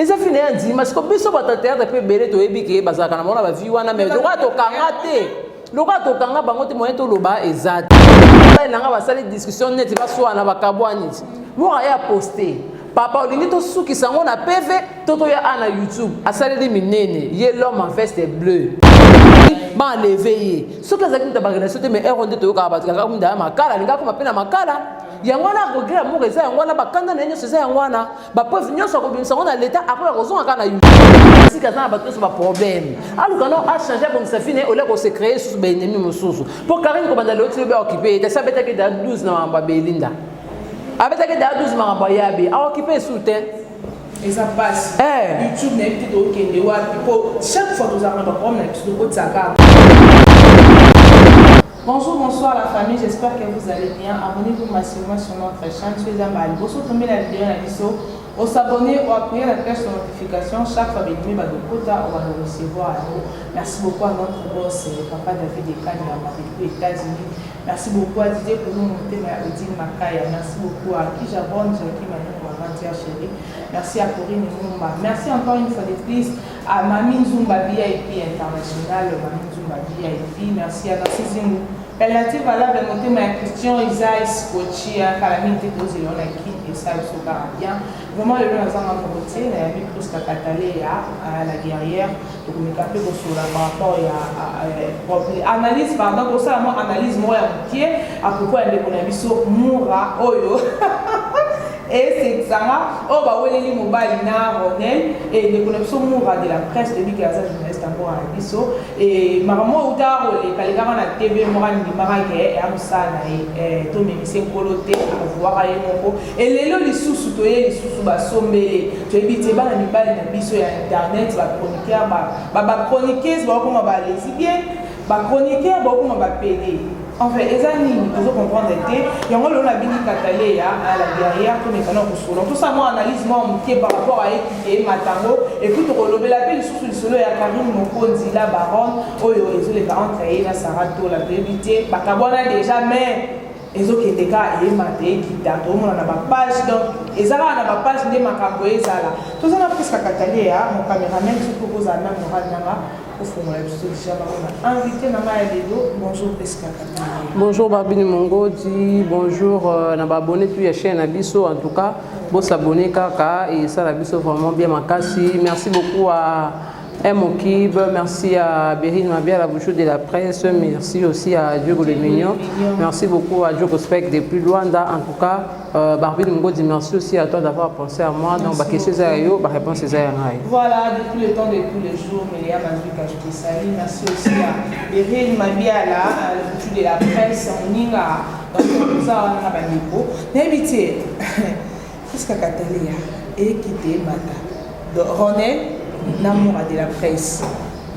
Eza vie na ye, andima. Siko biso bato ya théâtre mpe ebele toyebi ke bazalaka na bango na bavie wana, mais lokola tokanga te, lokola tokanga bango te, moyen toloba eza te. Nanga basali discussion neti baswana, bakabwani ti moko aye aposte: "Papa, olingi tosukisa yango na PV to toya a na YouTube?" Asaleli minene ye, l'homme en veste bleu, baenlever ye. Soki azalaki moto ya barelation te, mais ero nde toyokaka bato kaka minda ya makala, alingaka koma mpe na makala. Yango wana regret ya moko eza yango wana, bakanda na ye nyonso eza yango wana, bapreuve nyonso akobimisa yango na leta, akoya kozonga kaka na YouTube. Sika aza na bato nyonso baproblème, aluka no achange, abongisa vie na ye, olia kose créer susu baennemi mosusu. Mpo Karine, kobanda lelo ti obe aokipe ye te. Asi abetaki da 12 na makambo ya Belinda, abetaki da 12 makambo ya Yabe, aokipe esu te. Eza mpasi. YouTube, nayebi te tokokende wapi, po chaque fois tozalaka na baproblème na biso, tokotisaka. Bonjour, bonsoir la famille, j'espère que vous allez bien. Abonnez-vous massivement sur notre chaîne. Soyez en liboso tomber la vidéo na biso. Au s'abonner ou appuyer la cloche de notification, chaque fois que bakota, on va le recevoir. Merci beaucoup à notre boss, papa David Ekanyama depuis États-Unis. Merci beaucoup à Didier Koulou Moutema, Odile Makaya. Merci beaucoup à Kijabon, Jackie Manon, ma chérie. Merci à Corinne Mumba. Merci encore une fois de plus à Mami Nzumba VIP International, Mami Nzumba VIP. Merci à Nancy Zingou. Penalty valable motema ya Christian Isaï Skochi, kala mingi te tozela na Kin, esala biso kaka bien. Vraiment, lelo nazanga moko te, nayambi Priska Kataleya, la guerrière. Tokomeka mpe kosola par rapport ya analyse, pardon, kosala mwa analyse moko ya mokie à propos ya ndeko na biso Mura oyo esekisanga, oyo baweleli mobali na Ronel. E ndeko na biso Mura de la presse, toyebi ke aza journaliste mboka na biso. E makambo oyo utaka koleka na TV moko, andimaka ke eya mosala na ye, tomemisi nkolo te, avuwaka ye moko. Elelo lisusu toye lisusu basombele, toyebi te bana mibali na biso ya internet, bachroniqueur, bachroniqueuse bakokoma balesbienne, bachroniqueur bakokoma bapédé. Enfin, eza nini, tozocomprendre te. Yango lelo nabini Kataleya la guerrière, tomekana kosola, tosala mwa analyse mwa moke par rapport à ekite ematango, et puis tokolobela mpe lisusu lisolo ya Karine Mokonzi la baronne oyo ezoleka entre ye na Sara Tola. Toyebi te, bakabwana déjà, mais ezokende kaka, eyemata, ekita, toomona na bapage. Donc eza kaka na bapage nde makambo ezala. Toza na Priska Kataleya, mon cameraman, soki okozala na moral nanga ofongola biso déjà bango na invité na ngai ya lelo. Bonjour Priska Kataleya. Bonjour Barbine Mongodi, bonjour na baabonné tout ya chaîne na biso. En tout cas, bosabonner kaka, esala biso vraiment bien makasi. Merci beaucoup à Mokib, merci à Bérine Mabia, la bouche de la presse, merci aussi à Diogo Le Mignon, merci beaucoup à Diogo Spec depuis Luanda. En tout cas, Barbine Mongodi, merci aussi à toi d'avoir pensé à moi. Donc, bah, question yo, bah, réponse est. Voilà, depuis le temps de tous les jours, Méléa Mazuka, je te salue. Merci aussi à Bérine Mabia, la bouche de la presse, Moninga, donc ça, on a bandeko. Nayebi te, Priska Kataleya, ekite mata. Donc, Ronel, l'amour de la presse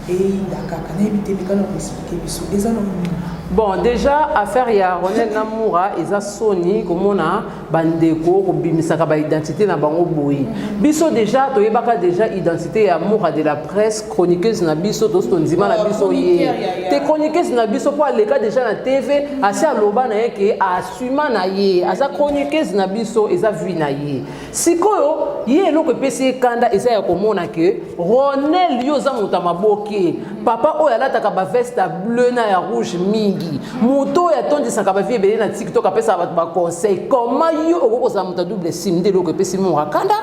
eyinda kaka, nayebi te, mekana koexpliquer biso eza na nini? Bon, déjà affaire ya Ronel Namura eza soni komona bandeko kobimisaka baidentité na bango boye. Biso déjà toyebaka déjà identité ya Moura de la presse, chroniqueuse na biso, tosi tondima na biso ye te, chroniqueuse na biso, mpo aleka déjà na TV, asi aloba na ye ke asuma na ye aza chroniqueuse na biso, eza vie na ye. Sikoyo ye eloko epesi ye kanda eza ya komona ke Ronel, yo oza moto ya maboke, papa oyo alataka baveste ya bleu na ya rouge mingi, moto oyo atondisaka bavie ebele na TikTok, apesaka bato baconseil, comment yo okoki kozala moto ya double sim? Nde eloko epesi Moura kanda.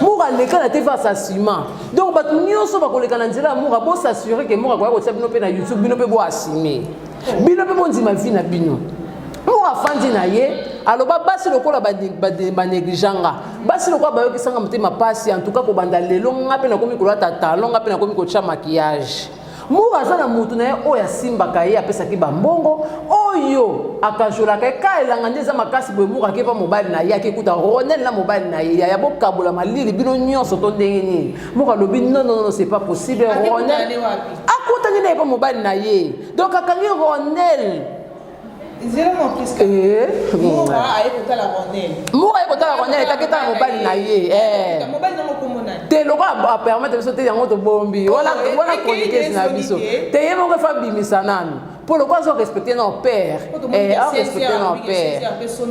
Moura aleka na TV, asasima. Donc bato nyonso bakoleka na nzela ya Moura, bosassurer ke Moura akoya kotia bino mpe na YouTube, bino mpe boasime, bino mpe bondima vie na bino. Moura afandi na ye, aloba basi lokola banéglige nga, basi lokola bayokisanga motema pasi. En tout cas, kobanda lelo nga mpe nakomi kolata talon, nga mpe nakomi kotya maquillage. Moura aza na motu na ye oyo asimbaka ye, apesaki bambongo oyo akajolaka ye ka elanga nde eza makasi boye. Moura akepa mobali na ye, akekuta Ronel na mobali na ye: "Yaya, bokabola malili bino nyonso to ndenge nini?" Moura alobi: "Non, non, non, c'est pas possible." Ronel akutani na ye mpa mobali na ye, donc akangi Ronel. Mura aye kotala Ronel. Mura aye kotala Ronel, etaki tala mobali na ye te, lokola apermettre biso te, yango tobombi wana chroniqueuse na biso te, ye moko efa bimisa nanu. Mpo lokola azo respecte na père, eh, a respecte na père.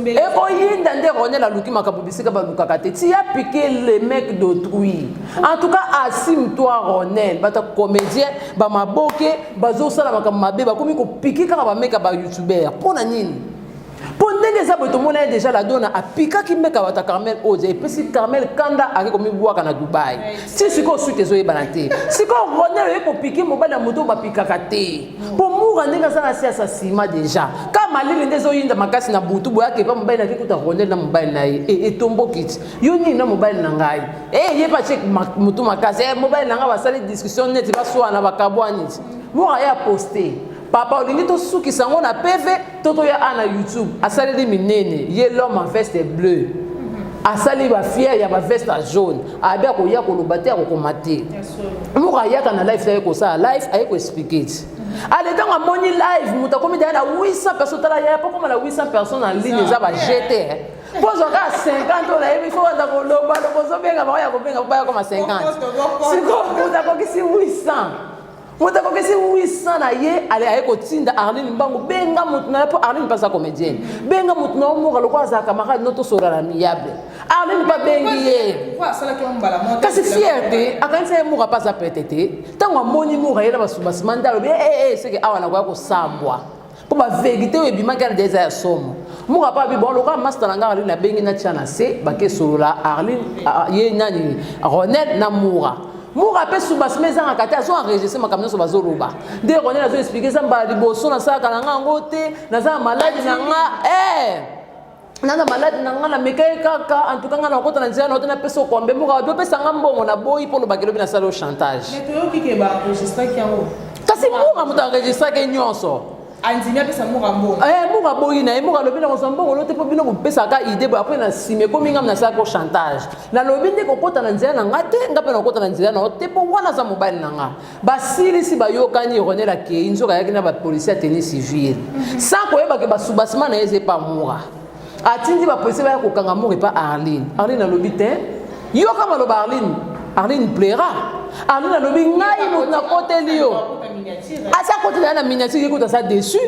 Ekoyinda nde Ronel aluki makambo bisika balukaka te. Tu as piqué le mec d'autrui. En tout cas, assume-toi Ronel. Bato comédien, ba maboke, bazosala makambo mabe, bakomi kopike kaka ba mec ba youtubeur. Mpo na nini? Mpo ndenge eza boye, tomona ye déjà la dona apikaki meka bato ya Carmel Odia, epesi Carmel kanda, ake komibwaka na Dubai. Ti sikoyo suite ezoyebana te. Sikoyo Ronel oye kopike mobali ya moto oyo bapikaka te. Mpo mura ndenge aza na siasa nsima déjà ka malili nde ezoyinda makasi na butu boye, akepa mobali nake kuta Ronel na mobali na ye. E, etomboki ti yo nini na mobali na ngai? E, ye mpe atie motu makasi. E, mobali na ngai basali discussion neti baswana, bakabwani ti mura ye aposte: "Papa, olingi tosukisa yango na PV to toya a na YouTube?" Asaleli minene ye, l'homme en veste bleu, asali bafiere ya baveste ya jaune, abi akoya koloba te, akokoma te. Moko ayaka na live, aye kosala live, aye koexpliquer ti ale. Ntango amoni live, moto akomi daya na 800 personnes. Tala yaya, po koma na 800 personnes en ligne, eza bagete mpo ozwa kaka 50 oyo nayebi. Fo baza koloba loba, ozobenga bango ya kobenga po baya koma 50. Sikoyo moto akokisi 800, moto akokisi 800 na ye, ale aye kotinda Arline Mbangu: "Benga motu na ye," mpo Arline mpe aza comédienne. "Benga motu na yo moka lokola azala camarade no, tosola na miyable." Arline mpe abengi ye. Kasi fierté akanisi ye, moka mpe aza pete te. Ntango amoni moka ye na basubasima nde alobi: "Ee, seke awa nakoya kosambwa mpo bavérité oyo ebimaki wana eza ya somo." Moka mpe abi: "Bon, lokola master na nga Arline abengi, natia na se." Bakesolola Arline, ye nani, Ronel na Mura. Mura mpe subasima ezangaka te, azo enregistre makambo nyonso bazoloba. Nde Ronel azo expliquer: "Eza mbala liboso nasalaka na nga yango te. Naza na maladi na nga, naza maladi na nga, nameka ye kaka. En tout cas, nga nakota na nzela na te, napesa okombe." Moko abi: "Opesa nga mbongo, naboyi mpo olobaki elobi nasala yo chantage." Kasi Mura moto enregistraki nyonso. Andimi apesa Mura mbongo? Mura aboyi na ye. Mura alobi: "Na kozwa mbongo lo te, mpo bino bopesaka idée boye. Après na nsima ekomi ngam nasalaki chantage. Nalobi nde kokɔta na nzela na nga te, nga mpe nakokɔta na nzela na yo te, mpo wana aza mobali na nga." Basilisi, bayokani. Ronel akei, nzoka ayaki na bapolisier ya tenue civile, sans koyebake basubasima na ye eza epa Mura. Atindi bapolisier baya kokanga Mura epa Arline. Arline alobi te, yoka maloba Arline. Arline plaira. Arline alobi: "Ngai moto nakoteli yo." Asi akotela ye na miniature. Ye kuta aza déçu: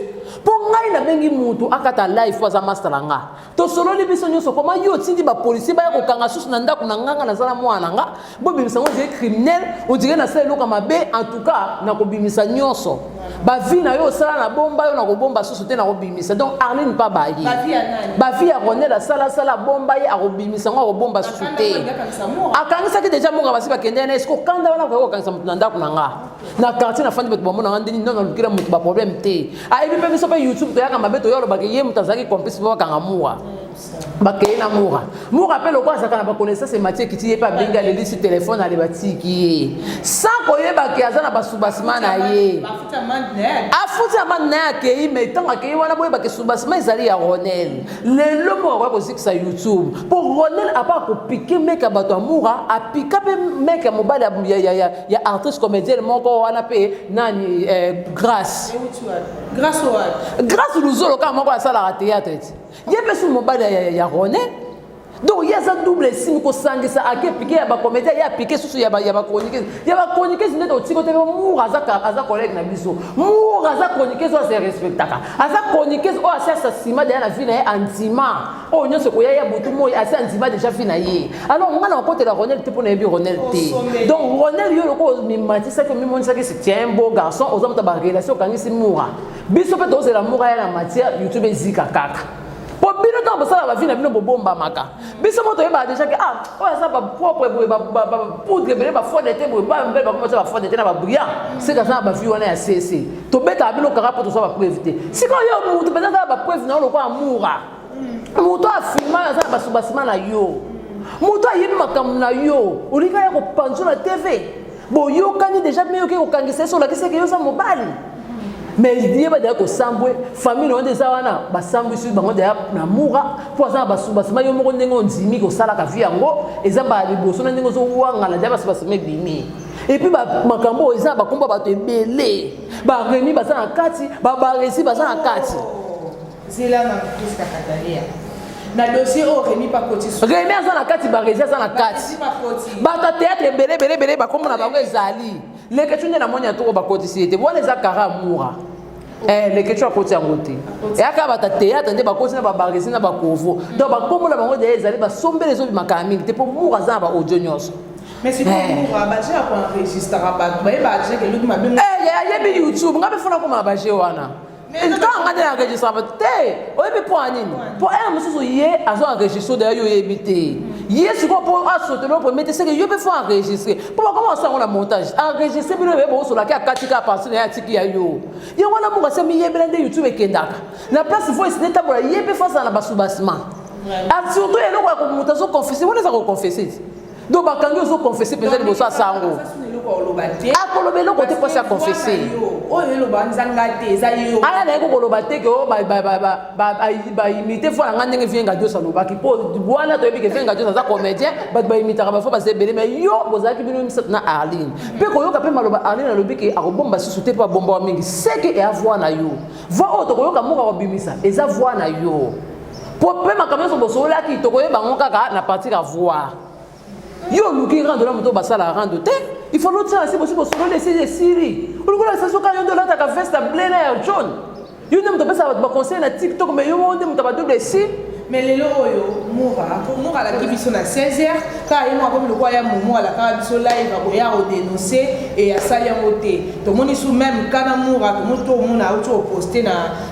"Mpo ngai nabengi mutu akata live po aza master na nga, tosololi biso nyonso. Koma yo otindi bapolisier baya kokanga susu na ndako na nga? Nga naza na mwana na nga, bobimisa ngo, on dirait criminel, on dirait nasala eloko mabe. En tout cas, nakobimisa nyonso. Bavie na yo osala na bomba yo, nakobomba susu te, nakobimisa." Donc Arline mpa baye bavie ya Ronel asalasala, bomba ye, akobimisa ngo, akobomba susu te. Akangisaki déjà moka, basi bakende na eske okanda wana koki kokangisa motu na ndako na nga na quartier nafandi, bato bamona nga ndeni. Non, nalukila motu baproblème te. Ayebi mpe biso mpe YouTube toyaka mabe, toya olobaka ye moto azalaki complice mpo bakanga Mura. Bakei na Mura. Mura mpe lokola azalaka na baconnaissance ematie ekiti, ye mpe abengi, alelisi telefone, ale batiki ye sans koyebake aza na basubasima na ye. Afuti amande na ye, akei. Mais ntango akei wana, boyebake subasima ezali ya Ronel. Lelo moko akoya kozikisa YouTube, mpo Ronel apa akopike meka bato ya Mura, apika mpe meke ya mobali ya artiste comédienne moko wana mpe nani, Grâce. Grâce Luzolo kaka moko asalaka théâtre ti ye mpe su mobali ya Ronel. Donc ye aza double esimi kosangisa, ake pike ya bacomédien, ye apike susu ya bachroniqueuse, ya bachroniqueuse. Nde totiki te. Mura aza collègue na biso. Mura aza chroniqueuse oyo ase respectaka, aza chroniqueuse oyo asi asasima deya na vie na ye, andima oyo nyonso ekoya ya butu moi, asi andima déjà vie na ye. Alors nga na kokotela Ronel te, mpo nayebi Ronel te. Donc Ronel, yo loko omimatisaki, omimonisaki c'est un beau garçon, oza moto ya barelation, okangisi Mura. Biso mpe tozela Mura ya na matière YouTube ezika kaka, po bino ntango bosala bavie na bino bobombamaka. Biso mo toyebaka déjà ke ah, oyo aza bapropre boye, bapoudre ebele, bafond de teint boye, bambele bakoma tia bafond de teint na babrillant, seke aza na bavie wana ya cc. Tobetaka bino kaka mpo tozwa bapreuve te. Sikoyo yo mutu mpenza aza na bapreuve na yo lokola Mura, moto afilma aza na basubasima na yo, moto ayebi makambo na yo, olingi aya kopanzo na TV. Boyokani déjà, me yoki kokangisa ye so, olakisi eke yo oza mobali. Mais yeba deya kosambwe famille na yo nde eza wana, basambwisi bango deya na Mura, mpo aza na basubasima. Yo moko ndenge ondimi kosalaka vie yango, eza mbala liboso na ndenge ozowangana deya basubasima ebimi. Et puis makambo oyo eza na bakombo ya bato ebele, baremi baza na kati, babaresi baza na kati. Zela na Priska Katalia na dossier oyo, Remi pakoti. Remi aza na kati, baresi aza na kati, bato ya théâtre ebele ebele ebele, bakombo na bango ezali. Leketu nde namoni ya toko bakotisi ye te. Wana eza kara Mura. Eh, Leketchou akoti yango te. Eyaka bata théâtre nde bakoti na babaresi na bakovo. Donc bakombo na bango deya ezali basombele ezobimaka mingi te mpo mur aza na ba audio nyonso. Mais c'est pour baje ya koenregistraka bato bayeba aje ke elobi mabe. Eh, ayebi YouTube nga mpe fona koma na baje wana. Ntango nga nde na enregistra bato te, oyebi mpo ya nini? Mpo ere mosusu ye azo enregistre deya yo oyebi te. Ye sikoyo mpo asotelo yo premier te seke yo mpe fo enregistre. Mpo bakoma kosala yango na montage. Enregistre bino ebe bosolaki akati kaka partie na ye atiki ya yo. Ye wana moko asi amiyebela nde YouTube ekendaka. Na place voice nde etambola ye mpe fo azala na basubasement. Surtout eloko ya moto azo confesse wana eza koconfesse te. Donc bakangi ozo confesse mpenza liboso ya sango. Akoloba eloko te mpasi aconfesse. Oyo eloba nzanga te eza yo. Aya naye kokoloba te ke baimite fo na ngai ndenge Vienga Dios alobaki mpo wana toyebi ke Vienga Dios aza comédien bato baimitaka bafo baza ebele mais yo bozalaki bino misato na Arline mpe koyoka mpe maloba Arline alobi ke akobomba susu te mpo abomba wa mingi seke eya voi na yo voi oyo tokoyoka moko akobimisa eza voi na yo mpo mpe makambo nyonso bosololaki tokoyeba yango kaka na partir ya voi. Yo oluki rando na moto basala rando te. Il faut l'autre si bosi bosololi esili esili. Oluki olakisa soka yo nde olataka veste ya bleu na ya jaune. Yo nde moto opesa bato baconseil na TikTok mais yo moko nde moto ya badouble esi. Mais lelo oyo Mura, po Mura alaki biso na 16 heures, kaka ye moko akomi lokola ya Momo alakaka biso live akoya ko denoncer et asali yango te. Tomoni su même cas na Mura, tomoni to omona auti ko poster na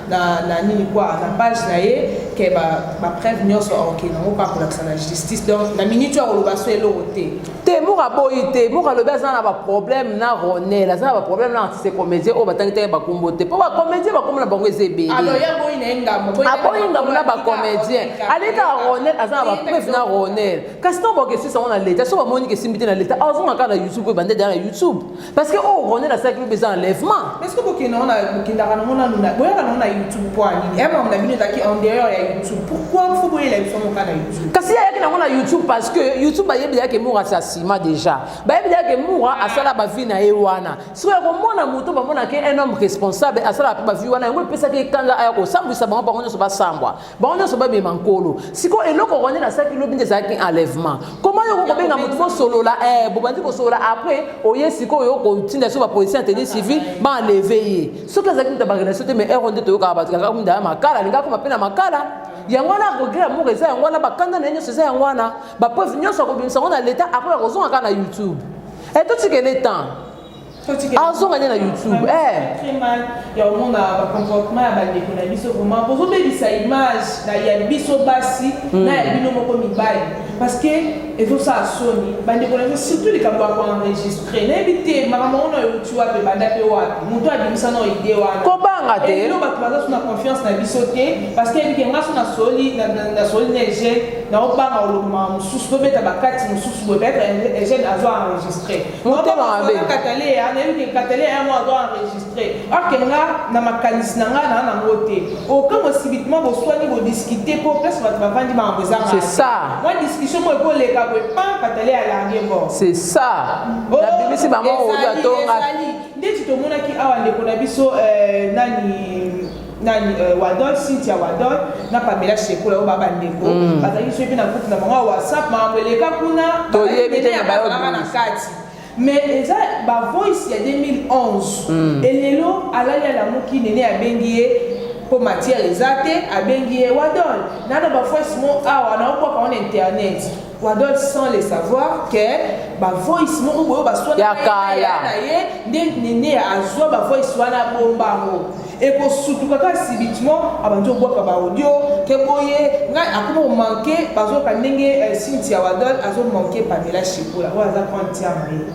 na na nini quoi na page na ye ke ba ba preuve nyonso akokende yango kaka kolakisa na justice donc na minute oyo akoloba so eloko te. Te Mura aboyi te, Mura alobi aza na ba problème na Ronel, aza na ba problème na artiste comédien oyo batangi tangi ba kombo te. Po ba comédien ba kombo na bango eza ebele. Alors ye aboyi na ye ngambo, aboyi Aboyi ngambo na ba comédien. Aleki kaka Ronel aza na ba preuve na Ronel. Kasi ntango bakesisa yango na leta, soki bamoni ke esimbi te na leta, azonga kaka na YouTube oyo ebanda deja na YouTube. Parce que oyo Ronel asalaki lobi eza enlèvement. Mais est-ce que bokende na bokendaka nango nanu na boyaka nango na YouTube mpo ya nini? Ya makambo na bino ezalaki en dehors ya YouTube. Pourquoi faut boyela biso yango kaka na YouTube? Kasi ye ayaki nango na YouTube parce que YouTube bayebi deja ke Mura asi asima deja. Bayebi deja ke Mura asala ba vie na ye wana. Sikoyo ya komona moto bamona ke un homme responsable asalaka mpe ba vie wana yango epesaki ye kanda aya kosambwisa bango bango nyonso basambwa. Bango nyonso babima nkolo. Sikoyo eloko Ronel asalaki lobi nde ezalaki enlèvement. Comment yo okoki kobenga moto bosolola eh, bobandi kosolola après oye sikoyo kotinda so ba policier en tenue civile ba enlever ye. Soki azalaki moto ya ba relation te mais heure nde toyokaka bato kaka minda ya makala alingaka akoma mpe na makala. Yango wana regret ya moko eza yango wana bakanda na ye nyonso eza yango wana ba preuve nyonso akobimisa yango na leta après akozonga kaka na YouTube. Eh totikele temps. Azonga nde na YouTube eh. Très mal ya omona ba comportement ya bandeko na biso vraiment bozobebisa image na ya biso basi na ya bino moko mibali parce que ezosala soni bandeko na biso surtout likambo ya koenregistre nayebi te makambo yango na euti wapi ebanda mpe wapi moto abimisa na idée wana kobanga te elelo bato baza so na confiance na biso te parce que yebi ke nga so nasoli nasoli na Eugène naobanga koloba makambo mosusu tobeta bakati mosusu boye peut-être Eugène azo enregistre Motema mabe. Kataleya, nayebi ke Kataleya yango azo enregistre. Or que nga na makanisi na nga na nango te. Okamwa subitement boswani bo discuter po place bato bavandi makambo eza C'est ça. Mwa discussion moko ekoleka boye pan Kataleya alargue bord. C'est ça. Oh, Nabimisi bango oyo atonga. Ezali ndeti tomonaki awa ndeko na biso euh, nani nani euh, Wadol Cynthia Wadol na Pamela Shekola oyo ba bandeko mm. bazalaki soki mpe na groupe na bango ya WhatsApp makambo eleka kuna toyebi te bazalaka na kati mais eza ba voice ya 2011 mm. elelo alali alamuki nene abengi ye mpo matière eza te abengi ye Wadol nana ba voice mo awa naobwaka wana internet Wadol sans le savoir que ba voice moko boyo baswana ya kala na ye nde nene azwa ba voice wana abomba yango ekosutuka kaka subitement abandi obwaka ba audio ke boye ngai akoma komanke bazoyoka ndenge eh, Cynthia Wadol azomanke Pamela Shekola oyo aza grande sœur na ye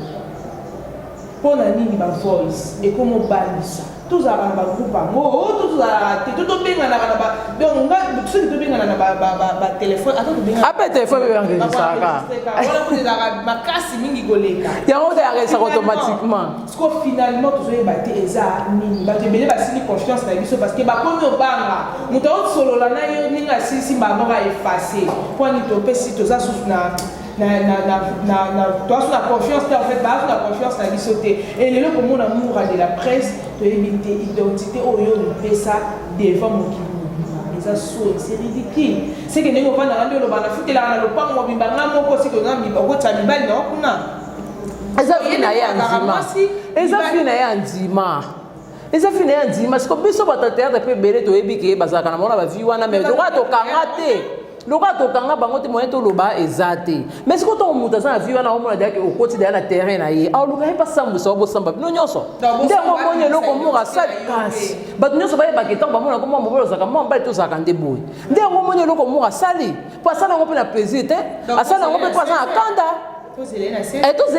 mpo na nini ba voice ekoma obangisa tozalaka na bagroupe yango to tozalaka te to tobenganaka na ba donc nga soki tobengana na batelefone ata tobengana ape telefone mpe enregistraka wana kutu ezalaka makasi mingi koleka yango te enregistraka automatiquement siko finalement tozoyeba te eza nini bato ebele basili confiance na biso parce que bakomi obanga moto aosolola na yo ndenge asilisi mbala moko aefface mpo ani topesi toza susu na na na na na na toza na confiance te en fait baza na confiance na biso te et lelo komona Mura de la presse toyebi te identité oyo omipesa devant mokili mobimba eza soni c'est ridicule c'est que ndenge ovandaka nde oloba nafutelaka na lopango mobimba nga moko seke oza okotisa mibali na yo kuna eza vie na ye andima eza vie na ye andima. Eza vie na ye, andima. Siko biso bato ya théâtre mpe ebele toyebi ke bazalaka na bango na bavie wana, mais lokola tokanga te, lokola tokanga bango te, moyen toloba eza te. Mais sikoyo ntango moto aza na vie wana, omona deyake okoti deya na terrain na ye, aoluka ye mpasambwisa wa bosamba bino nyonso. Nde yango omoni eloko moko asali, kasi bato nyonso bayebaka ntango bamonaka mwa mobali ozalaka mwa mobali, tozalaka nde boye. Nde yango omoni eloko moko asali, mpo asali yango mpe na plaisir te, asali yango mpe mpo aza na kanda. Tozali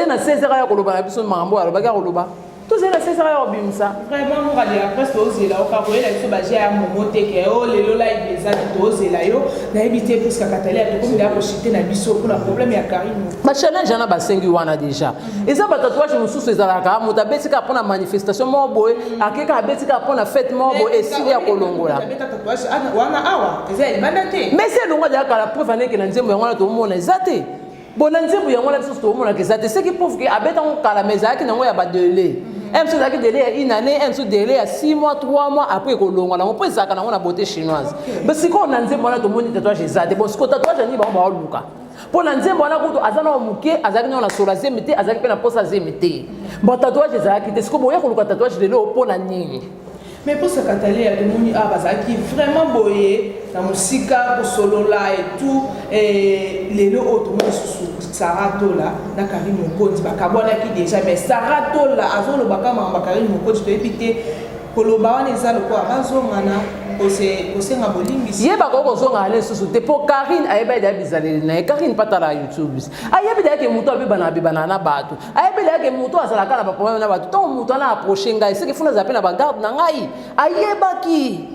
na 16 heures ya koloba na biso makambo oyo alobaki, ya koloba. Tozali na 16 heures ya kobimisa. Vraiment, Moura de la presse, tozela oka koyela biso baje ya momo te ke o lelo live eza te, tozela yo. Nayebi te, puisque Katalia, tokomi deya koshite na biso mpona problème ya Karine. Bachallenge wana basengi wana déjà eza batatouage mosusu ezalaka moto abeti kaka mpona manifestation moko boye, akeka abeti kaka mpona fête moko boye, esili ya kolongola. Abeta tatouage wana awa, eza ya libanda te. Mais se elongwa deya kala. Preuve aneke na nzembo yango wana tomona eza te. Bon, na nzembo yango wana biso tomonaka eza te, ce qui prouve ke abetango kala, mais ezalaki nango ya badélai. Un mosusu ezalaki délai ya une année, un mosusu délai ya 6 mois, 3 mois, après ekolongwa nango mpo ezalaka nango na beauté chinoise. Mais sikoyo na nzembo wana tomoni tatouage eza te. Bon, sikoyo tatouage nini bango baoluka? Mpo na nzembo wana kutu aza nao moke, azalaki nao na solo zemi te, azalaki mpe na posa zemi te. Bon, tatouage ezalaki te. Sikoyo boya koluka tatouage lelo mpo na nini? Mais mposa Katalia, tomoni awa bazalaki vraiment boye na mosika kosolola et tout. Lelo oyo tomoni susu Sara Tola na Karine Mokonzi bakabwanaki déjà, mais Sara Tola azolobaka makambo ya Karine Mokonzi. Toyebi te, koloba wana eza lokola bazongana, kosenga bolimbisi. Ye bakoki kozongana lisusu te, mpo Karine ayebi deya bizaleli na ye. Karine mpe atala YouTube, ayebi deya ke moto abebana abebana na bato, ayebi deya ke moto azalaka na baproblème na bato. Ntango moto wana approche ngai, seke funa azala mpe na bagarde na ngai. Ayebaki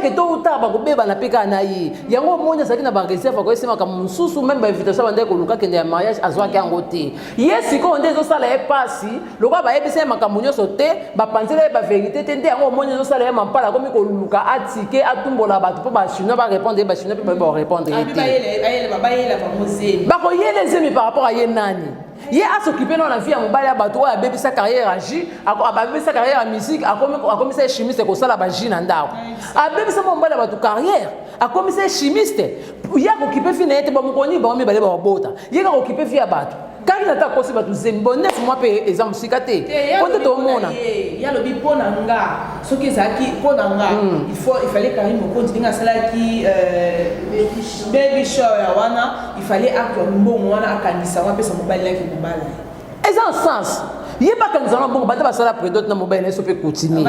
ke tôt ou tard bakobebana mpe kaka na ye. Yango omoni azalaki na baréserve, akoyesi makambo mosusu, même bainvitation bandaki koluka kende ya mariage, azwaki yango te. Ye sikoyo nde ezosala ye mpasi, lokola bayebisa ye makambo nyonso te, bapanzela ye bavérité te. Nde yango omoni ezosala ye mampala, akomi koluka atike atumbola bato mpo bachinois barépondre ye. Bachinois mpe bayebi barépondre ye te. Bayela bango zemi. Bakoyela ezemi par rapport a ye nani? Ye asokipe nao na vie ya mobali ya bato oyo abebisa carrière ya jus, abebisa carrière ya musique, akomisa ye chimiste, kosala bajus na ndako. Abebisa mwa mobali ya bato carrière, akomisa ye chimiste. Ye akokipe vie na ye te. Bamokoni bango mibale babota, ye kaka okipe vie ya bato. Kaki ata akosi bato zemi, bon, 9 mois mpe eza mosika te, po te tomona. Ye alobi mpo na nga, soki ezalaki mpo na nga, il faut, il fallait Karine Mokonzi, ndenge asalaki baby shower ya wana, il fallait azwa mbongo wana, akangisa yango, apesa mobali naki mobala. Eza en sens ye bakangisa na mbongo banda basala prédot na mobali na ye so mpe continue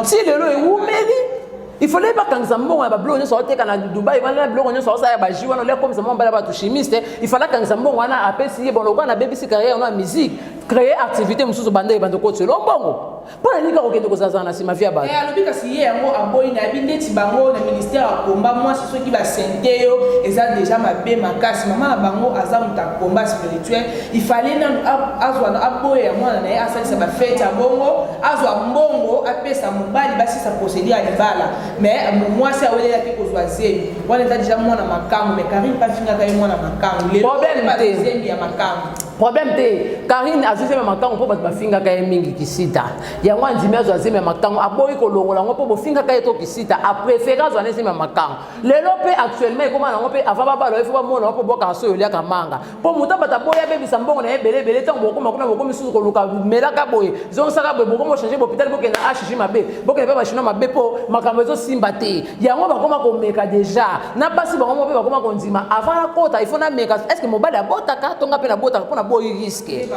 ti lelo ewumeli. Il fallait bakangisa mbongo ya babiloko nyonso aoteka na Dubai wana, na biloko nyonso aosala ya bajus wana, olia komisa mwa mobali ya bato chimiste. Il fallait akangisa mbongo wana, apesi ye. Bon, lokola nabebisi carrière wana ya musique, créer activité mosusu, banda ebanda kotiela mbongo. Mpo na nini kaka kokende kozalazala na nsima vie ya bato? Alobi kasi ye yango aboyi. Nayebi ndeti bango na ministère ya komba mwasi, soki basente yo, eza déjà mabe makasi. Mama na bango aza moto ya combat spirituel. Il fallait nanu azwa, aboya ya mwana na ye asalisa bafête ya bongo, azwa mbongo apesa mobali, basisa procédure ya libala. Mais mwasi awelelaki kozwa zemi wana, eza déjà mwana makangu. Mais Karine mpe afingaka ye mwana makangu, lelo zemi ya makangu. Problème te, Karine azwi zemi ya makangu mpo bato bafingaka ye mingi kisita. Yango andimi azwa zemi ya makangu, aboyi kolongola yango mpo bofingaka ye to kisita. Apréféré azwa ne zemi ya makangu. Lelo mpe actuellement ekóma nango mpe, avant babala, ifo bamona mpo bwakaka so oliaka manga, mpo moto abata aboyi abebisa mbongo na ye ebele ebele. Ntango bokóma kuna, bokomi susu koluka melaka boye, zongisaka boye, bokomi ochange bohôpital, bokende HG mabe, bokende mpe bachinois mabe, mpo makambo ezosimba te. Yango bakóma komeka déjà na basi bango moko mpe bakóma kondima: avant nakota, il faut nameka, est ce que mobali abotaka tonga mpe nabotaka, mpo naboyi risque.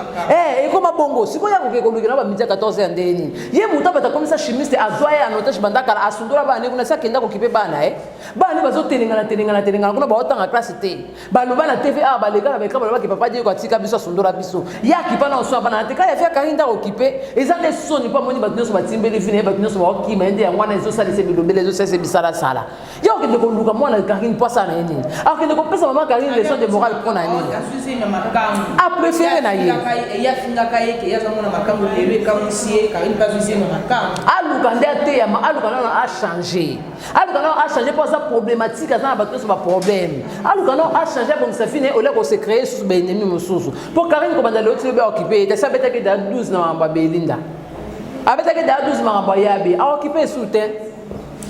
Ekóma bongo. Sikoyo akoke kolukela bamidi ya 14 ya ndenge nini? Ye moto abata komisa chimiste, azwa ye en otage banda kala, asundola bana ne kuna, si akenda kokipe bana ye. Bana ne bazotelengana telengana telengana kuna, baotanga classe te. Baloba na TV awa, baleka na baekra, balobaki papa Diego atika biso, asundola biso. Ye akipa na oso bana na te, kaka ya Karine nde akokipe. Eza nde soni, mpo amoni bato nyonso batimbeli vie na ye, bato nyonso baokima ye. Nde yango wana ezosalisa bilobele, ezosalisa bisalasala. Ye akokende koluka mwana Karine mpo asala na ye nini? Akokende kopesa mama Karine leçon de morale mpo na nini? Apréféré na ye. Afingaka ye ke ye aza mwana makambo. Lelo ekamwisi ye, Karine mpe azwi zemi makambo. Aluka nde ateyama, aluka nano achange, aluka nano achange, mpo aza problématique, aza na bato nyonso baproblème. Aluka nano achange, abongisa vie na ye, olia kose créer susu baennemi mosusu. Mpo Karine kobanda lelo ti lobi aokipe ye te. Si abetaki da 12 na makambo ya Belinda, abetaki da 12 makambo ya Yabe, aokipe esu te.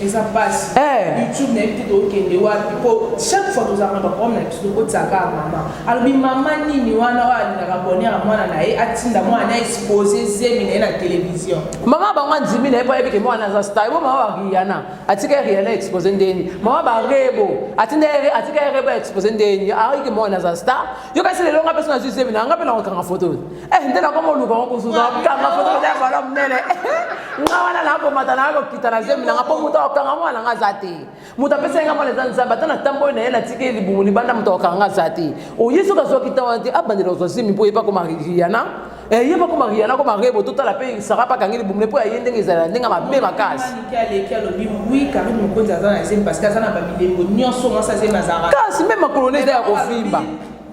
Eza pasi. Eh. YouTube nayebi te tokende wapi po chaque fois tozalaka na baproblème na biso, tokotisaka kaka mama. Alobi mama nini wana oyo alingaka bonheur ya mwana na ye, atinda mwana na expose zemi na ye na télévision? Mama bango andimi na ye mpo ayebi ke mwana aza star. Ebo mama ba Riana atika ye Riana expose ndeni, mama barebo atinda ye atika ye Rebo expose ndeni, ayiki ke mwana aza star. Yo kasi lelo nga mpe so nazwi zemi na nga mpe nakokanga foto, eh, nde nakoma oluka ngo kosuza kanga foto eza ya bala monene. Nga wana nakomata na kokita na zemi nanga mpo moto akokanga mwana nga aza te. Moto apesaki nga mwana eza Nzambe. Ata na ntambo oyo na ye natiki ye libumu libanda, moto akokanga nga aza te. Oye soki azwaki ntango wana te, abandela kozwa zemi mpo yeba koma Riana, yeba koma Riana, koma Rebo. Totala mpe Sara mpe akangi libumu ne mpo ya ye ndenge ezala ndenge mabe makasi. Manike aleki, alobi oui, Karine Mokonzi aza na zemi parce que aza na babilembo nyonso mwasi azemi azalaka. Kasi mpe makolo ne eza ya kovimba.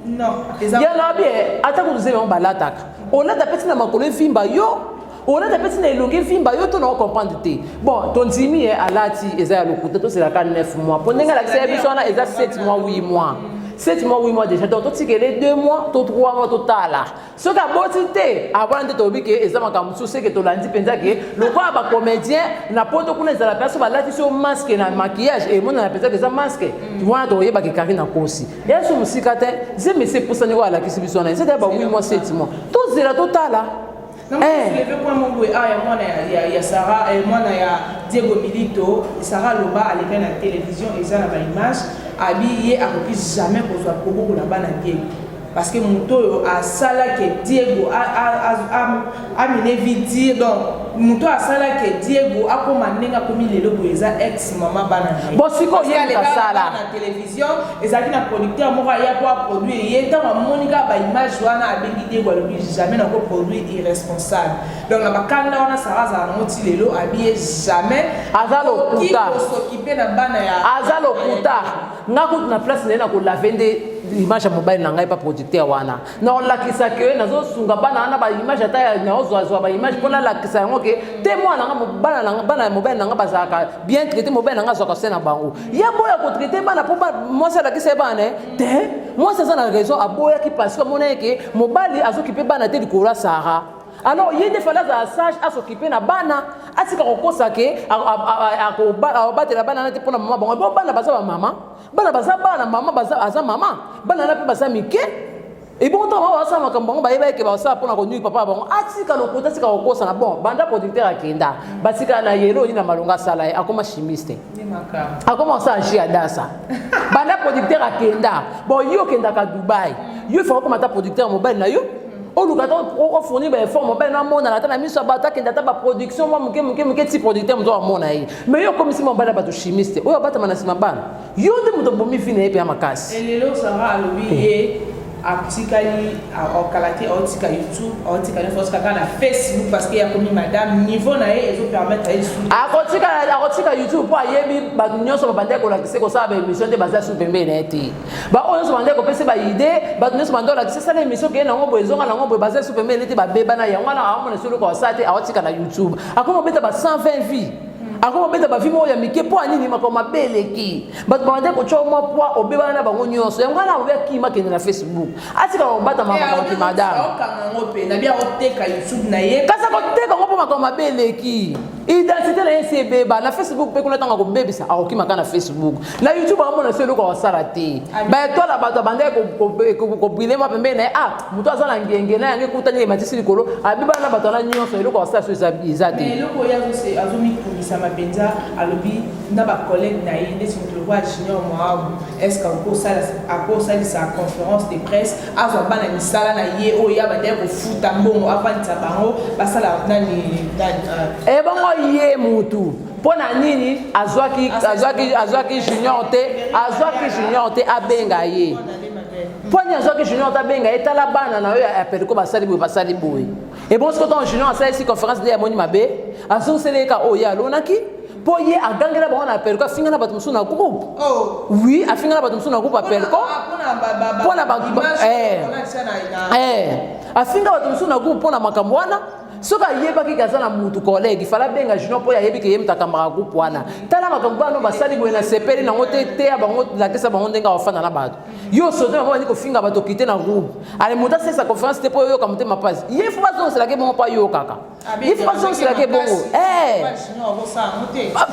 Non, eza ya na bien. Ata kutu zemi yango balataka, olata mpe ntina makolo evimba yo, olata mpe ntina elongi evimba yo, to na ocomprendre te. Bon, tondimi ye alati eza ya lokuta. Toselaka 9 mois mpo ndenge alakisa ye biso wana eza 7 mois, 8 mois, 7 mois, 8 mois déjà. Donc totikele 2 mois to 3 mois, totala soki aboti te. Abwana nde tolobi ke eza makambo mosusu seke tolandi mpenza ke lokola bacomédien na poto kuna ezala mpenza so balatisi yo masque na maquillage, emonana mpenza ke eza masque wana. Toyebaki Karine akosi ya so mosika te. Zemi esi epusani, oyo alakisi biso wana eza ba 8 mois, 7 mois. Tozela, totala. Soulever point moko boye awa ya mwana ya Sara, mwana ya Diego Milito. Sara aloba, alekaki na télévision, eza na baimage, abi ye akoki jamais kozwa kobokola bana Diego parce que moto oyo asalaki Diego amine vie dire, donc moto oyo asalaki Diego akóma ndenge akomi lelo boye eza ex mama bana na ye. Bon, sikoyo ye moto asala. Na télévision ezalaki na producteur moko aya po aproduire ye. Ntango amoni kaka baimage wana, abengi Diego, alobi jamais nakoproduire irresponsable. Donc na bakanda wana Sara azala nango ti lelo, abi ye jamais Aza lokuta. Kosokipe na bana ya Aza lokuta. Nga kutu na place na ye na kolaver nde image ya mobali na ngai pa producteur wana. Naolakisa ke nazosunga bana wana baimage, ata naozwazwa baimage mpo nalakisa yango ke te mwana nanga, bana nanga, bana ya mobali na nga bazalaka bien traité. Mobali na nga azwaka se na bango. Ye boya kotraiter bana mpo mwasi alakisa ye bana te. Mwasi aza na raison, aboyaki parce que amona ye ke mobali azokipe bana te likolo ya Sara. Alors ye nde fallait azala sage, asokipe na bana, atika kokosa ke akobatela bana na te mpona mama bango. Bo bana baza bamama, bana baza bana, mama aza mama, bana na mpe baza mike. Ebongo ntango bango basala makambo bango, bayeba eke basala mpona konui papa bango. Atika lokuta, atika kokosana. Bon, banda producteur akenda, batika na yelo oni na malonga asala ye akoma chimiste, akoma kosala jus ya dasa. Banda producteur akenda, bon, yo okendaka Dubai, yo ifaka okoma ata producteur mobali na yo, oluka ata ofournir baeffort mobali na amonana ata na miso ya bato, akende ata baproduction mwa moke moke moke ti producteur moto amona ye. Mais yo okomisi mobali ya bato chimiste oyo abatama na nsima bana. Yo nde moto obomi vie na ye mpe ya makasi. Lelo Sara alobi ye atikali akala te, aotika YouTube, aotika nyonso, aotika kaka na Facebook parce que akomi madame, niveau na ye ezopermettre ye lisusu. Akotika, akotika YouTube mpo ayebi bato nyonso babandaki kolakisa kosala baémission te, baza su pembeni na ye te. Baoyo nyonso bandaki kopesa baidée, bato nyonso bandi olakisa sala émission keye nango boye, ezonga nango boye, baza su pembeni nete babebana. Yango wana aomona soki eloko asala te, aotika na YouTube, akoma obeta ba 120 vues, akoma obeta bavues moko ya mike. Mpo anini? Makambo mabe eleki, bato babandaki kotya mwa poids, obebana na bango nyonso. Yango wana alobi akima, akende na Facebook, atika kobatama makambo madame. Aokanga yango mpe nabi aoteka YouTube na ye. Kasi akoteka yango mpo makambo mabe eleki, identité na ye esi ebeba na Facebook mpe kuna. Ntango akobebisa, akokima kaka na Facebook. Na YouTube aomona so eloko akosala te. Baetoile ya bato abandaki kobriller mwa pembeni na ye, ah, moto aza na ngenge na yango ekutani, ematisi likolo, abebana na bato wana nyonso. Eloko akosala so eza te. Eloko oyo azomitungisama mpenza, alobi na bacollègue na ye ndeti moto lokola Junior Moabu, est ce que akosalisa conférence de presse, azwa bana misala na ye oyo ya bandaki kofuta mbongo, afandisa bango basala nani? Ebongo ye mutu mpo na nini azwaki Junior te? Azwaki Junior te, abenga ye mpo nini? Azwaki Junior te, abenga ye: tala bana na yo ya Peliko basali boye, basali boye. Ebongo soki ntango Junior asalisi conférence nde amoni mabe, azongiseli ye ka oyo ye alonaki, mpo ye agangela bango na Peliko, afinga na bato mosusu na groupe. Oui, afinga na bato mosusu na groupe ya Peliko mpona afinga bato mosusu na groupe mpona makambo wana. Soki ayebaki ke aza na mutu collègue, fallait abenga Junior mpo ayebi ke ye moto akambaka groupe wana: tala makambo bano basali boye, nasepeli nango te, teya bango, lakisa bango ndenge awafanda na bato. Yo sote bango bandi kofinga bato, okite na groupe. Ale moto asalisa conférence te mpo oyoka motema mpasi. Ye faut bazongiselaki bongo mpo ayokaka. Il faut azongiselaka bongo.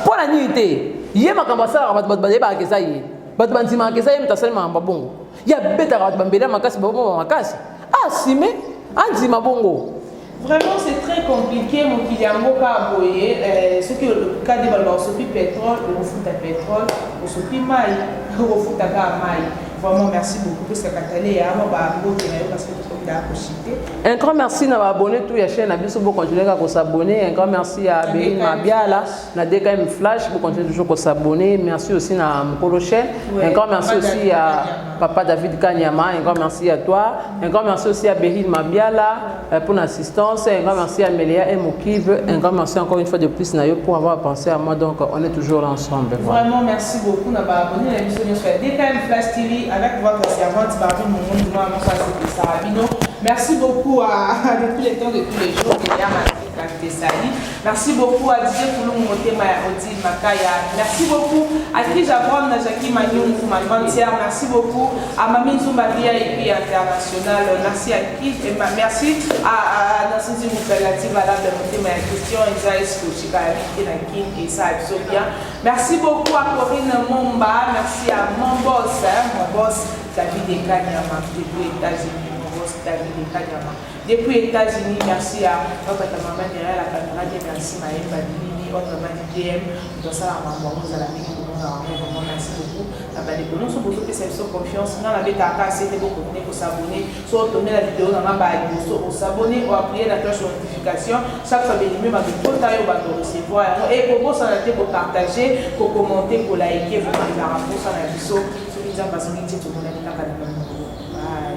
Mpo na nini te? Ye makambo asalaka, bato bayebaka eza ye, bato bandimaka eza ye moto asali makambo bongo. Ye abetaka bato bambele ya makasi, baboma makasi, asime andima bongo. Vraiment, c'est très compliqué. Mokili yango kaka boye. Soki kadi baloba, osopi pétrole, okofuta pétrole, osopi mai, okofuta kaka mai. Vraiment, merci beaucoup. Puisque katale ya mwa bambote na yo, parce que tokomi koshite. Un grand merci na baabonné tout ya chaîne na biso. Bocontinue kaka kos'abonner. Un grand merci à Berine Mabiala na DKM Flash. Bocontinue toujours kos'abonner. Merci aussi na Mokolo chaîne. Un grand merci aussi à papa David Kanyama. Un grand merci à toi. Un grand merci aussi à Berine Mabiala pour l'assistance. Un grand merci à Meléa et Mokive. Un grand merci encore une fois de plus na yo pour avoir pensé à moi. Donc on est toujours là ensemble. Vraiment, merci beaucoup na baabonné na biso nyonso ya DKM Flash TV avec votre servante Barbie Mongondu. Moi, ça c'est Sarabino. Merci beaucoup à de tous les temps, de tous les jours, Léa Sali. Merci beaucoup à Didier Koulou Motema Odile Makaya. Merci beaucoup à Chris Javron, Jackie Magnon, ma grande sœur. Merci beaucoup à Mami Zumba VIP International. Merci à qui et merci à Nancy Moupelati valable Motema ya Christian Isaïs Kochika King et ça bien. Merci beaucoup à Corinne Momba. Merci à mon boss, hein, mon boss David Ekanyama depuis États-Unis. Mon boss David Ekanyama depuis États-Unis. Merci à papa, ta maman derrière la caméra. Merci Maëmba Bilini, autrement dit DM. Dans ça, la maman, nous allons vraiment merci beaucoup. Na bandeko nyonso bozopesa biso confiance, nga nabetaka sete, bokontinue kos'abonner. So otombe na video nanga baya liboso, os'abonner, oappuyer na cloche notification. Chaque fois belimi bakokota yo, bato recevoir yango. E kobosana te kopartager, kocommenter, koliker. Vraiment, ezalaka mposa na biso. Soki Nzambe azongi te, tomonani kaka na bamokolo.